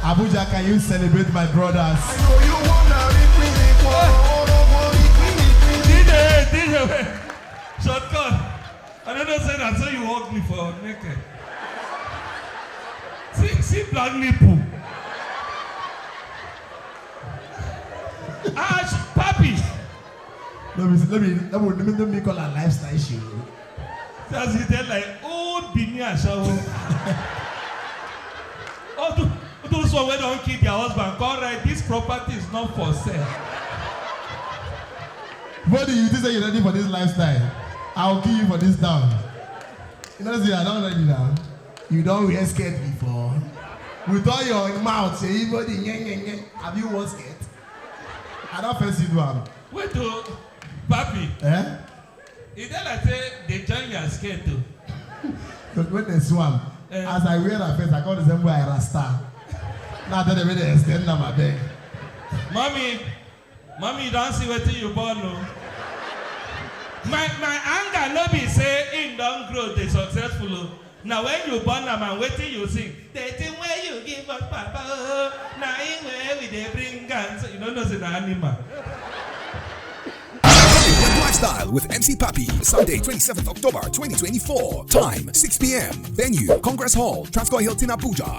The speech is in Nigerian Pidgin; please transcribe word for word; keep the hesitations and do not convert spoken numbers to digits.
Abuja, can you celebrate my brothers? I know you wanna rip me, rip, oh, oh, oh, rip me, rip me. DJ, DJ, wait. Shortcut. I don't know say that so you hug me for naked. See, see black nipple. Ah, sh- papi. No be, no be, no be, no be, no be call a lifestyle issue. That's it. They're like old Benin Ashawo. All tho- all those one wey don kill their husband come write this property is not for sale. Body, you think say you ready for this lifestyle? I'll kill you for this town. You know say I don't ready now. You don't wear skirt before. With all your mouth, say body, nye, nye, nye. Have you worn skirt? I don't first see do am. Wait o, papi. Eh? E dey like say they join your skirt o. Because when they swam, Eh. As I wear a face, I call the same boy Rasta. Now tell them when they extend them, I beg. Mommy, mommy, you don see wetin you born o. My my anger no be say im don grow dey successful o. Na when you born am and wetin you sing. The thing wey you give us, papa o, na im wey we dey bring am. So you no know say na animal. Lifestyle with M C Papi, Sunday, twenty-seventh October twenty twenty-four. Time, six p.m. Venue, Congress Hall, Transcorp Hilton, Abuja.